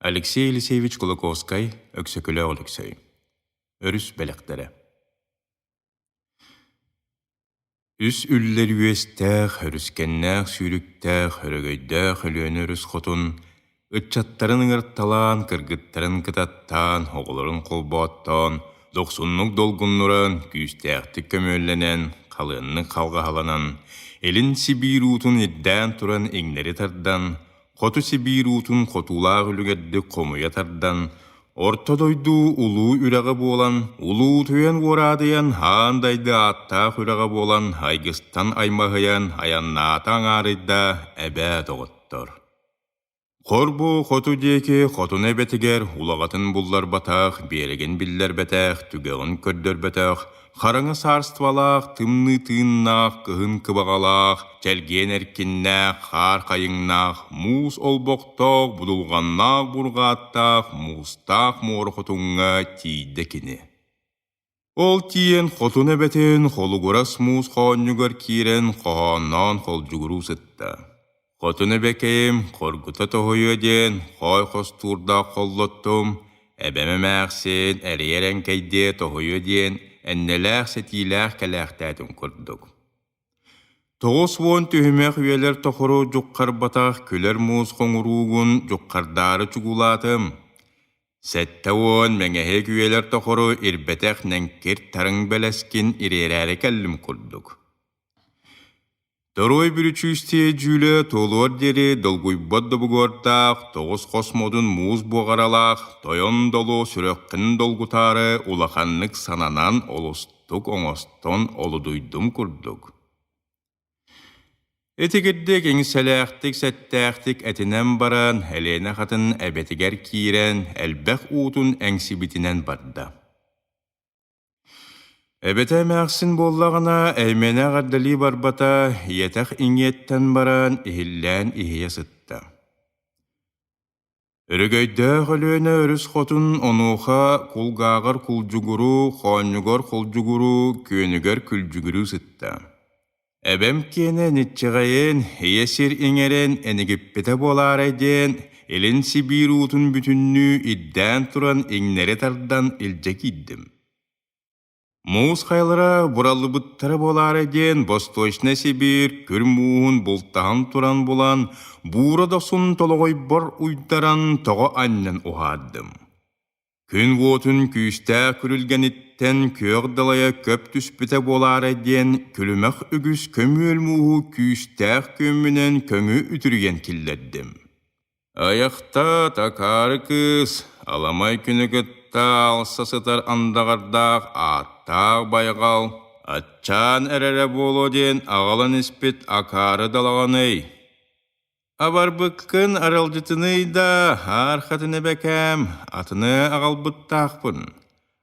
Алексей Елисеевич Кулаковскай, Өксөкүлээх Өлөксөй. Өрүс бэлэхтэрэ. Үс үллэр үөстээх, өрүскэннээх сүүрүктээх, өрөгөйдөөх Өлүөнэ өрүс хотун ыччаттарын ыҥырталаан, кыргыттарын кытаттаан, оҕолорун холбооттоон, дохсуннук долгуннуран, күүстээхтик көмүөллэнэн, халыаннык халҕаһаланан, Илин Сибиир уутун ирдээн туран иҥнэри тардан, Хоту Сибиир уутун хотуулаах үлүгэрдик хомуйа тардан, Орто дойду улуу үрэҕэ буолан, улуутуйан уораадыйан, аан дайды ааттаах үрэҕэ буолан, айгыстан аймаһыйан, айаннаата аҥаарыйда эбээ доҕоттор. Хор бу хоту диэки хотун эбэтигэр улаҕатын булларбатах, биэрэгин биллэрбэтэх, түгэҕин көрдөрбөтөх, Хараҥа саарствалаах, тымныы тыыннаах, кыһын кыбаҕалаах, чэлгиэн эркиннээх, хаар хайыҥнаах, муус олбохтоох, будулҕаннаах бурҕааттаах, муустаах муора хотуҥҥа тиийдэ кини. Ол тиийэн хотун эбэтин холугурас муус хоонньугар киирэн хоһоонноон холдьугуруу сытта. Хотун эбэкэйим хоргута тоһуйуо диэн хоой хостуурдаах холлоттум, эбэм эмээхсин эрийэр эҥкэйдиэ тоһуйуо диэн эннэлээх-сэтиилээх кэлээхтээтим курдук. 90 түһүмэх үйэлэр тохору дьуххарбатах күлэр муус хоҥуруугун дьуххардаары чугулаатым. 70 мэҥэһик үйэлэр тохору ирбэтэх нэҥкир тарыҥ бэлэскин ириэрээри кэллим курдук. Торуой бүрүчүүстүйэ дьүүлэ туолуор диэри долгуйбат добугуордаах, тоҕус хос модун муус буоҕаралаах, тойон долу сүрэххин долгутаары улаханнык сананан олустук оҥостон олудуйдум курдук. Итигирдик иҥсэлээхтик-сэттээхтик этинэн баран, Элиэнэ хатын эбэтигэр киирэн, элбэх уутун эҥсибитинэн барда. Эбэтэ эмээхсин буоллаҕына, эймэнэ эҕэрдэлии барбата, ийэтэх иҥиэттэн баран, иһиллээн иһийэ сытта. Өрөгөйдөөх Өлүөнэ өрүс хотун онуоха кулгааҕар кулдьугуруу, хоонньугар холдьугуруу, күөнүгэр күлдьүгүрүү сытта. Эбэм киэнэ ниччэҕэйин, ийэ сир иҥэрэн энигиппитэ буолаарай диэн, Илин Сибиир уутун бүтүннүү ирдээн туран иҥнэри тардан илдьэ киирдим. Муус хайалара бураллыбыттара буолаарай диэн Восточнай Сибиир күр мууһун бултаһан туран булан, буура дохсун толоҕойбор уйдаран тоҕо анньан уһаардым. Күн уотун күүстээх күрүлгэниттэн күөх далайа көп түспүтэ буолаарай диэн күлүмэх үгүс көмүөл мууһу күүстээх күөммүнэн көҥү үтүрүйэн киллэрдим. Айахта такаары кыыс аламай күнү кытта алса сытар андаҕардаах ааттаах байҕал аччаан эрэрэ буолуо диэн аҕалан испит акаары далаҕаный. Абарбыккын аралдьытыный да, аар хатын эбэкээм, атыны аҕалбыттаахпын.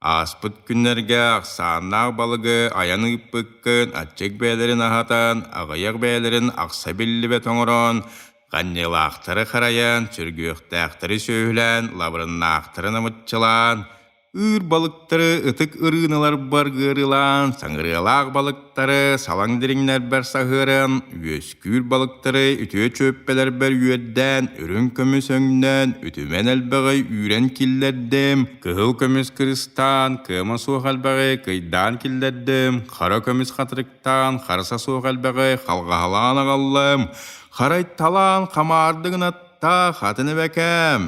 Ааспыт күннэргэ ахсааннаах балыгы айан ыыппыккын аччык бэйэлэрин аһатан, аҕыйах бэйэлэрин ахса биллибэт оҥорон, ханньыылаахтары харайан, сүргүөхтээхтэри сүөһүлээн, лабырыннаахтары намыччылаан, Ыыр балыктары ытык ырыыналарбар ыарыылаан, саҥырыалаах балыктары салаҥ дириҥнэрбэр саһыаран, үөскүүр балыктары үтүө чүөппэлэрбэр үөрдээн, үрүҥ көмүс өҥнөөн, үтүмэн элбэҕи үүрэн киллэрдим, кыһыл көмүс кырыстаан, кыама суох элбэҕи кыйдаан киллэрдим, хара көмүс хатырыктаан, харса суох элбэҕи халҕаһалаан аҕаллым, харайталаан хамаардыгынатта хатын эбэкээм.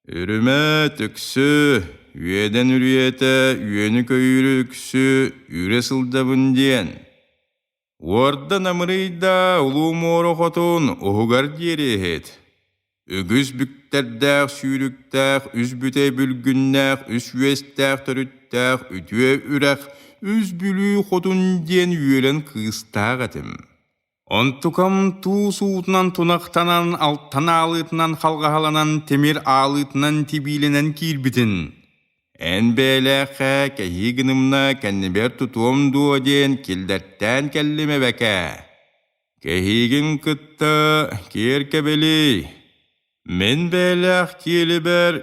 Үрүмэ, түксү, үөдэн үрүйэтэ, үөнү-көйүүрү үксү үүрэ сылдьабын диэн. Уорда намырыйда улуу муора хотун уһугар диэри иһит. Үгүс бүктэрдээх, сүүрүктээх, үс бүтэй бүлгүннээх, үс үөстээх төрүттээх үтүө үрэх, үс Бүлүү хотун диэн үөрэн кыыстаах этим. Онтукам туус уутунан тунахтанан, алтан аалыытынан халҕаһаланан, тимир аалыытынан тибиилэнэн киирбитин. Эн бэйэлээххэ кэһии гынымна кэннибэр тутуом дуо диэн киллэртээн кэллим эбэкээ. Кэһиигин кытта киэр кэбилий. Мин бэйэлээх киэлибэр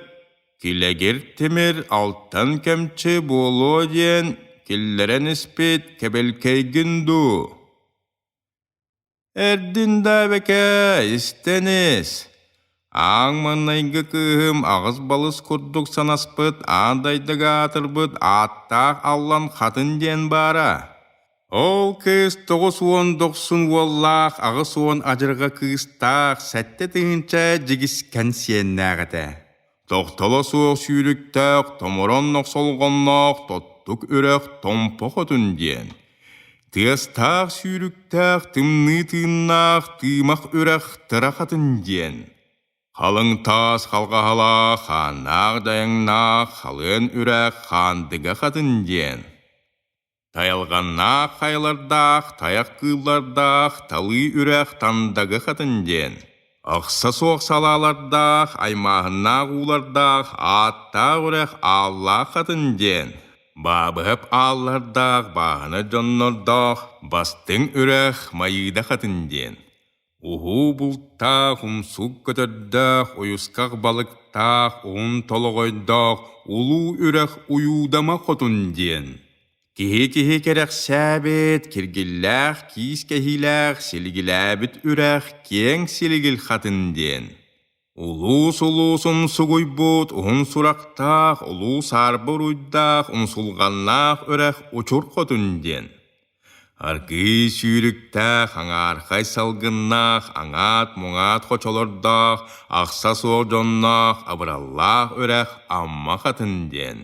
килэгир тимир алтан кэмчи буолуо диэн киллэрэн испит кэбилкэйгин дуу? Эрдин да эбэкээ, истэн ис. Ааҥ маҥнайгы кыыһым аҕыс балыс курдук санаспыт, аан дайдыга аатырбыт ааттаах Аллан Хатын диэн баара. Ол кыыс 90 дохсун уоллаах, 80 адьырҕа кыыстаах, 7000 дьигискэн сиэннээх этэ. Тохтоло суох сүүрүктээх, томорон нохсолҕонноох тоттук үрэх Томпо Хотун диэн. Тыастаах сүүрүктээх, тымныы тыыннаах Тыымах үрэх Тыра Хатын диэн. Халыҥ таас халҕаһалаах, хааннаах дайаҥнаах Халыан үрэх Хаандыга Хатын диэн. Тайылҕаннаах хайалардаах, тайах кыыллардаах Талыы үрэх Тандагы Хатын диэн. Ахса суох салаалардаах, аймааһыннаах уулардаах, ааттаах үрэх Ааллаах Хатын диэн. Баабыһап ааллардаах, бааһына дьоннордоох, бастыҥ үрэх Майыыда Хатын диэн. Уһуу бултаах, умсук көтөрдөөх, уйусках балыктаах, уһун толоҕойдоох улуу үрэх Уйуудама Хотун диэн. Киһи-киһи кэрэхсээбит, киргиллээх киис кэһиилээх, силигилээбит үрэх киэҥ силигил хатын диэн. Улуус-улуус умсугуйбут, уһун сурахтаах, улуу саарба уруйдаах, умсулҕаннаах үрэх Учур Хотун диэн. Аргыый сүүрүктээх, аҥаархай салгыннаах, аҥаат-муҥаат хочолордоох, ахса суох дьонноох, абыраллаах үрэх Амма Хатын диэн.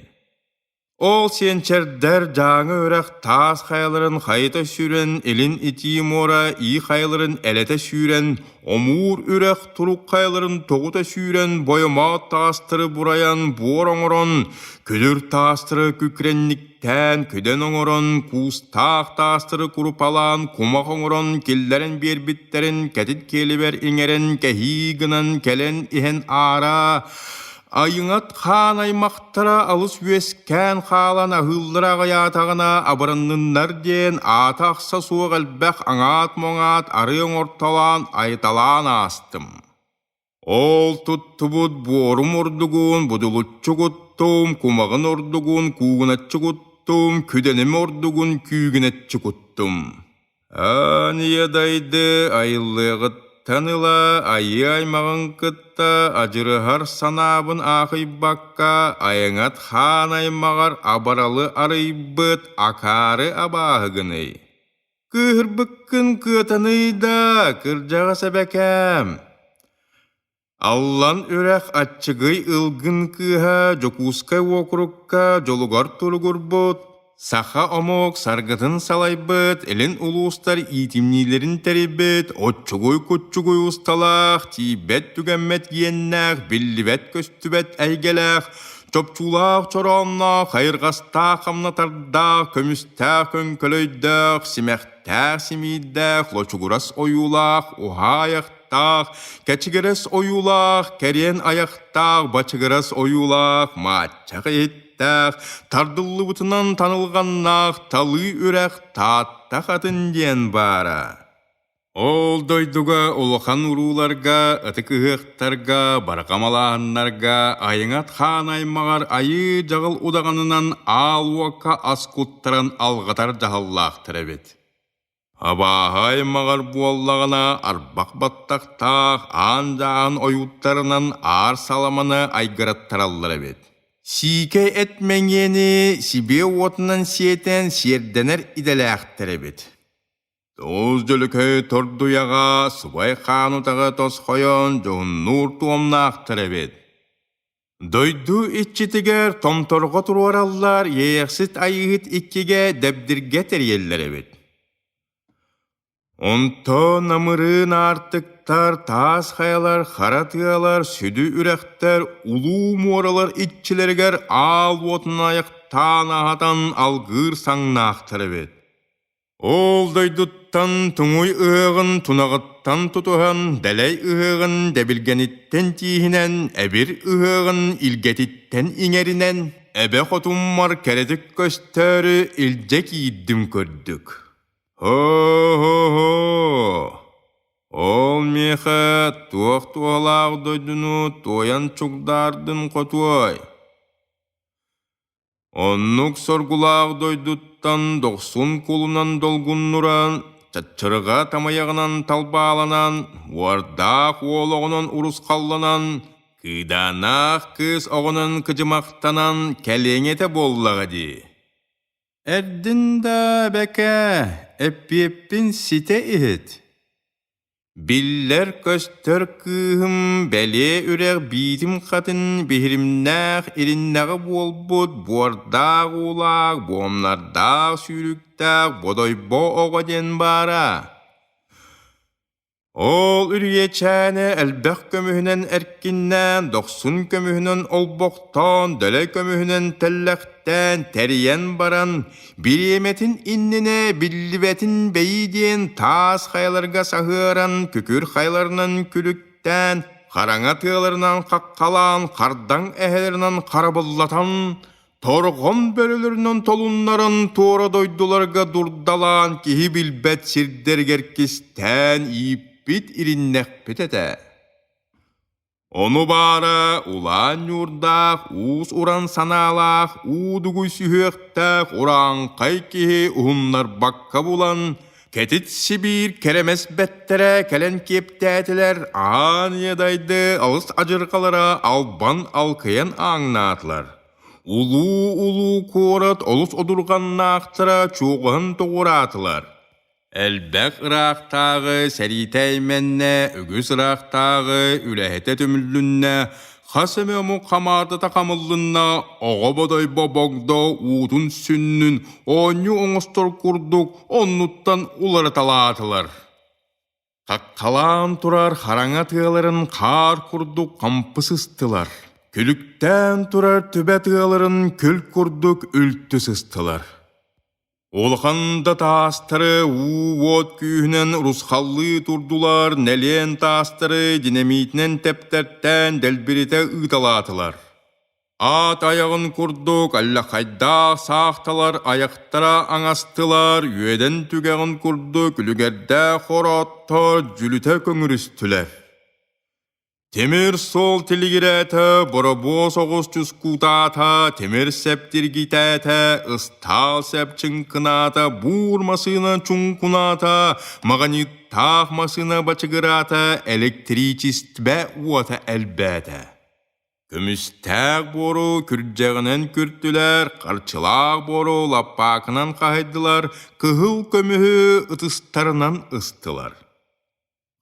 Ол сиэнчэрдэр Дьааҥы үрэх таас хайаларын хайыта сүүрэн, илин итии муора ии хайаларын элэтэ сүүрэн, омуур үрэх турук хайаларын тоҕута сүүрэн, бойомоот таастары бурайан, буор оҥорон, күлүр таастары күкрэнниктээн, күдэн оҥорон, куустаах таастары курупалаан, кумах оҥорон киллэрэн биэрбиттэрин кэтит киэлибэр иҥэрэн кэһии гынан кэлэн иһэн аара Айыҥат хаан аймахтара алыс үөскээн хаалан аһыыллара аҕыйаатаҕына абыранныннар диэн аата-ахса суох элбэх аҥаат-муҥаат арыы оҥортолоон айыталаан аастым. Ол туттубут буорум ордугун будулуччу куттум, кумаҕын ордугун куугуначчы куттум, күдэним ордугун күүгүнэччи куттум. Аан ийэ дайды айыллыаҕыттан ыла айыы аймаҕын кытта адьырыһар санаабын аахыйбакка айаҥат хаан аймаҕар абаралы арыйбыт акаары абааһыгыный? Кыыһырбыккын кыатаный да, кырдьаҕас эбэкээм! Аллан үрэх аччыгый ылгын кыыһа Дьокуускай уокурукка дьолугар туругурбут, саха омук саргытын салайбыт, илин улуустар иитимниилэрин тэрийбит, оччугуй-куччугуй усталаах, тиийбэт-түгэммэт гиэннээх, биллибэт-көстүбэт эйгэлээх, чопчулаах чороонноох, хайырҕастаах хамнатардаах, көмүстээх көҥкөлөйдөөх, симэхтээх симиирдээх, лочугурас ойуулаах, уһаайах кэчигирэс ойуулаах, кэриэн айахтаах, бачыгырас ойуулаах, мааччах иһиттээх, тардыллыбытынан танылҕаннаах талыы үрэх Таатта хатын диэн баара. Ол дойдуга улахан урууларга, ытык ыһыахтарга, барҕа малааһыннарга айыҥат хаан аймаҕар айыы дьаҕыл удаҕанынан аал уокка ас куттаран алҕатар дьаһаллаахтар эбит. Абааһы аймаҕар буоллаҕына арбах баттахтаах, аан-дьаан ойууттарынан аар саламаны айгыраттараллар эбит. Сиикэй эт мэҥиэни сибиэ уотунан сиэтэн сиэрдэнэр идэлээхтэр эбит. Туус дьөлүкөй тордуйаҕа субай хаан утаҕы тосхойон дьоһуннуур туомнаахтар эбит. Дойду иччитигэр томторго туруораллар, Иэйэхсит Айыыһыт иккигэ Дэбдиргэ тэрийэллэр эбит. Онтон намырыын аартыктар, таас хайалар, хара тыалар, сүдү үрэхтэр, улуу муоралар иччилэригэр аал уотун айахтаан аһатан алгыыр саҥнаахтар эбит. Ол дойдуттан туҥуй ыһыаҕын тунаҕыттан тутуһан, дэлэй ыһыаҕын дэбилгэниттэн тииһинэн, эбир ыһыаҕын илгэтиттэн иҥэринэн, эбэ хотуммар кэрэтик көстөөрү илдьэ киирдим көрдүк. Һо-һо-һо! Ол миэхэ туох туһалаах дойдуну туойан чугдаардын хотуой? Оннук соргулаах дойдуттан дохсун кулунан долгуннуран, чаччырҕа тамайаҕынан талбааланан, уордаах уол оҕонон урусхалланан, кыыдааннаах кыыс оҕонон кыдьымахтанан кэлиэҥ этэ буоллаҕа дии. Эрдин да эбэкээ, эппиэппин ситэ иһит. Биллэр-көстөр кыыһым бэлиэ үрэх биитим хатын биһиримнээх ириннэҕи буолбут буордаах уулаах, буомнардаах сүүрүктээх Бодойбо оҕо диэн баара. Ол үрүйэчээнэ элбэх көмүһүнэн эркиннээн, дохсун көмүһүнэн олбохтоон, дэлэй көмүһүнэн тэллэхтээн, тэрийэн баран, бириэмэтин иннинэ биллибэтин бэйи диэн таас хайаларга саһыаран, күкүр хайаларынан күлүктээн, хараҥа тыаларынан хаххалаан, хардаҥ эһэлэринэн харабыллатан, Торҕон бөрөлөрүнэн толуннаран туора дойдуларга дурдалаан киһи билбэт сирдэригэр кистээн ииппит ириннэхпит этэ. Ону баара улаан ньуурдаах, уус-уран санаалаах, уудугуй сүһүөхтээх урааҥхай киһи уһуннарбакка булан, кэтит Сибиир кэрэмэс бэттэрэ кэлэн киэптээтилэр, аан ийэ дайды алыс адьырҕалара албан алкыйан ааҥнаатылар. Улуу-улуу куорат олус одурҕаннаахтара чуоҕуһан тоҕураатылар. Элбэх ыраахтааҕы сэриитэ эймэннэ, үгүс ыраахтааҕы үлэһитэ түмүллүннэ, хас эмэ омук хамаардата хамыллынна, оҕо бодойбо богдо уутун сүннүн оонньуу оҥостор курдук оннуттан уларыталаатылар. Хаххалаан турар хараҥа тыаларын хаар курдук хампы сыстылар, күлүктээн турар түбэ тыаларын күл курдук үлтү сыстылар. Улахан да таастары уу-уот күүһүнэн урусхаллыы турдулар, нэлиэн таастары динамитинэн тэптэртээн дэлбиритэ ыыталаатылар. Аат айаҕын курдук аллахайдаах саахталар айахтара аҥастылар, үөдэн түгэҕин курдук үлүгэрдээх хорооттор дьүлүтэ көҥүрүстүлэр. Тимир суол тилигирээтэ, боробуос оҕус чускуутаата, тимир сэп тиргитээтэ, ыстаал сэп чыҥкынаата, буур масыына чуҥкунаата, маҕаниттаах масыына бачыгыраата, электричествэ уота элбээтэ. Көмүстээх буору күрдьэҕинэн күртүлэр, харчылаах буору лаппаакынан хаһыйдылар, кыһыл көмүһү ытыстарынан ыстылар.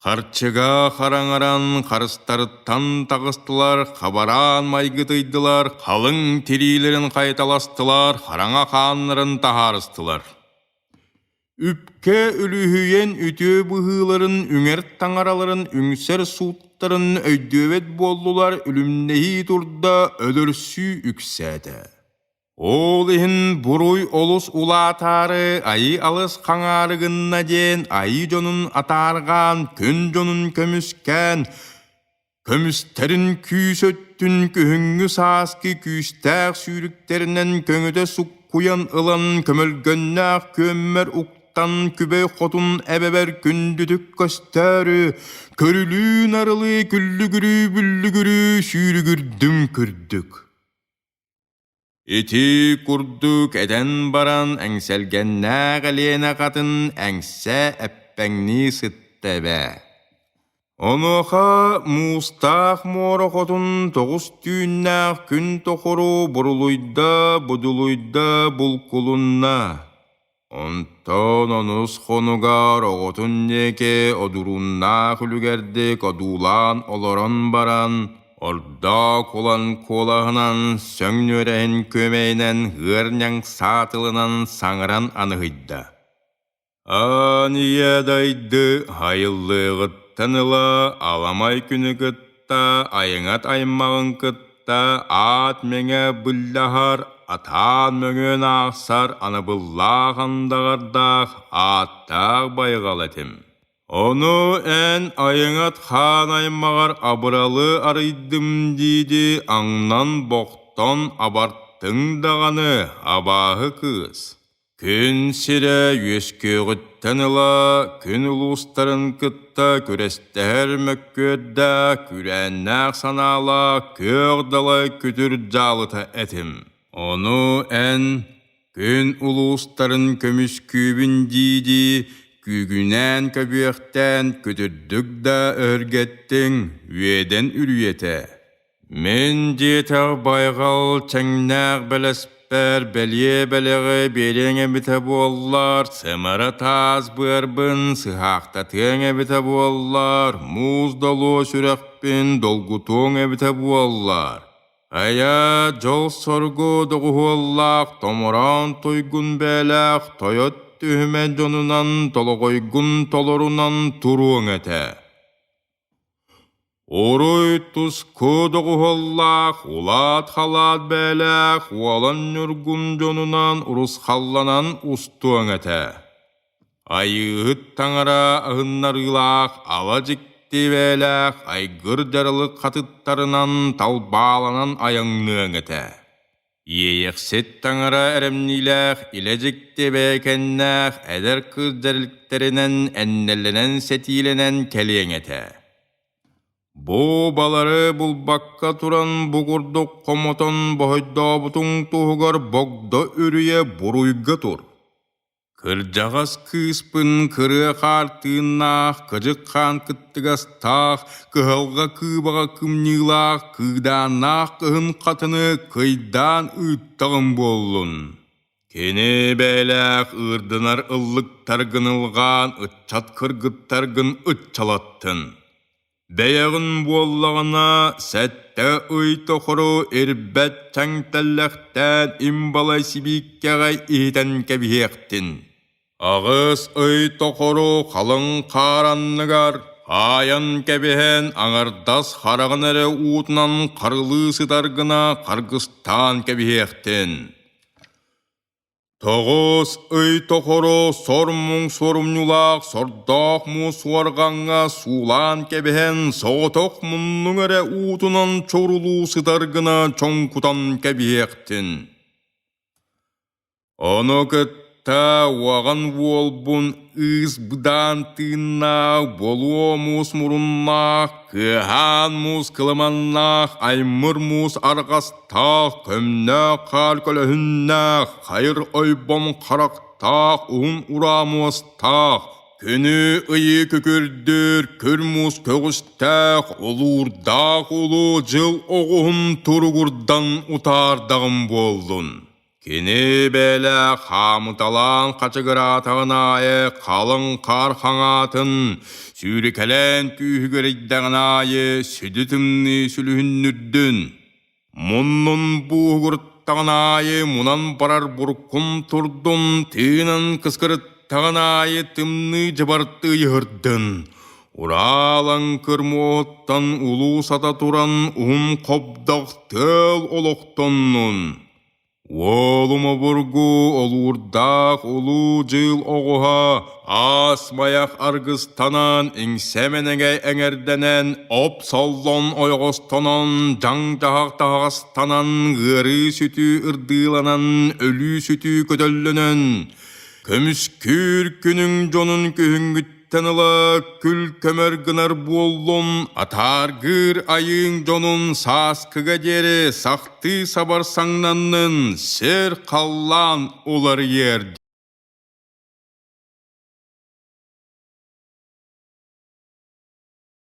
Харчыга хараҥаран харыстарыттан таҕыстылар, хабараан майгытыйдылар, халыҥ тириилэрин хайыталастылар, хараҥа хааннарын таһаарыстылар. Үпкэ үлүһүйэн үтүө быһыыларын, үҥэр таҥараларын, үҥсэр сууттарын өйдүөбэт буоллулар, үлүмнэһии турда, өлөрсүү үксээтэ. Ол иһин буруй олус улаатаары, айыы алыс хаҥаары гынна диэн айыы дьонун атаарҕаан, күн дьонун көмүскээн, көмүстэрин күүс өттүн күһүҥҥү-сааскы күүстээх сүүрүктэринэн көҥүтэ суккуйан ылан көмөлгөннөөх күөммэр уктан күбэй хотун эбэбэр күндүтүк көстөөрү көрүлүү-нарылыы күллүгүрүү-бүллүгүрүү сүүрүгүрдүм күрдүк. Ити курдук этэн баран эҥсэлгэннээх Элиэнэ хатын эҥсэ эппэҥнии сытта эбээ. Онуоха муустаах муора хотун тоҕус түүннээх күн тохору бурулуйда, будулуйда, булкулунна. Онтон онус хонугар оҕотун диэки одурууннаах үлүгэрдик одуулаан олорон баран, ордоок улан куолаһынан сөҥнүөрэһин күөмэйинэн ыар-ньаҥ саатылынан саҥаран аныһыйда: «Аан ийэ дайды айыллыаҕыттан ыла аламай күнү кытта айыҥат аймаҕын кытта аат мэҥэ быллаһар, атаан мөҥүөн аахсар анабыллаах андаҕардаах ааттаах байҕал этим. Ону эн айыҥат хаан аймаҕар абыралы арыйдым дии-дии аҥнан-бохтон абартыҥ даҕаны, абааһы кыыс. Күн сирэ үөскүөҕүттэн ыла күн улуустарын кытта күрэстэһэр мөккүөрдээх, күүрээннээх санаалаах күөх далай күтүр дьаалыта этим. Ону эн күн улуустарын көмүскүүбүн дии-дии, Күүгүнээн көбүөхтээн күтүрдүк да өһүргэттиҥ, үөдэн үрүйэтэ. Мин диэтэх байҕал чэҥнээх бэлэспэр бэлиэ бэлэҕи биэриэҥ эбитэ буоллар, сымара таас быарбын сыһаахтатыаҥ эбитэ буоллар, муус долуо сүрэхпин долгутуоҥ эбитэ буоллар. Айа, дьол-соргу доҕуһуоллаах, томороон туйгун бээлээх тойот түһүмэ дьонунан толоҕойгун толорунан туруоҥ этэ. Уруй-туску доҕуһуоллаах, улаат-халаат бээлээх уолан ньургун дьонунан урусхалланан устуоҥ этэ. Айыыһыт таҥара аһыннарыылаах ала дьикти бээлээх айгыр дьаралык хатыттарынан талбааланан айаҥныаҥ этэ. Иэйэхсит таҥара эрэмньилээх илэ дьикти бэйэкэннээх эдэр кыыс дьэрэликтэринэн эннэлэнэн-сэтиилэнэн кэлиэҥ этэ. Бу балары булбакка туран бу курдук хомотон боһойдообутуҥ туһугар богдо үрүйэ буруйга тур. Кырдьаҕас кыыспын кырыа хаар тыыннаах, кыдьык хаан кыттыгастаах, кыһалҕа кыыбаҕа кымньыылаах, кыыдааннаах кыһын хатыны кыйдаан ыыттаҕым буоллун. Кини бэйэлээх ыырдынар ыллыктаргын ылҕаан, ыччат кыргыттаргын ыччалаттын. Бэйэҕин буоллаҕына, 7 ый тухары ирбэт чаҥ тэллэхтээн им-балай сибииккэҕэ иһитэн кэбиһиэхтин. 8 ый тухары халыҥ хаар анныгар хаайан кэбиһэн аҥардас хараҕын эрэ уутунан харылыы сытар гына харгыстаан кэбиһиэхтин. 9 ый тухары сор-муҥ суорумньулаах сордоох муус уорҕаҥҥа суулаан кэбиһэн соҕотох муннуҥ эрэ уутунан чорулуу сытар гына чоҥкутан кэбиһиэхтин. Ону кытта уоҕан уолбун ыыс быдаан тыыннаах, болуо муус муруннаах, кыаһаан муус кыламаннаах, аймыр муус арҕастаах, көмнөөх хаар көлөһүннээх, хайыр ойбон харахтаах, уһун ураа муостаах, күнү ыйы күкүрдүүр күр муус көҕүстээх, улуурдаах улуу дьыл оҕуһун туругурдан утаардаҕым буоллун. Кини бэйэлээх хаамыталаан хачыгыраатаҕын аайы халыҥ хаар хаҥаатын, сүүрүкэлээн күүһүгүрүйдэҕин аайы сүдү тымныы сүлүһүннүрдүн. Муннун бууһугуртаҕын аайы мунан барар буркум турдун, тыынан кыскырыттаҕын аайы тымныы дьыбартыы ыйыһырдын. Ураалаҥкыр муоһуттан улуу сата туран уһун хобдох тыал олохтоннун. Уолум обургу олуурдаах улуу дьыл оҕуһа аас-майах аргыстанан, иҥсэ-мэнэгэй эҥэрдэнэн, оп-соллон ойоҕостонон, дьаҥ-дьаһах таһаҕастанан, ыарыы-сүтүү ырдыыланан, өлүү-сүтүү көтөллөнөн, көмүскүүр күнүҥ дьонун күһүҥҥүттэн Тэн ыла күл-көмөр гынар буоллун, атааргыыр айыыҥ дьонун сааскыга диэри сахтыы сабар саҥнаннын, сир-халлаан уларыйыар диэри.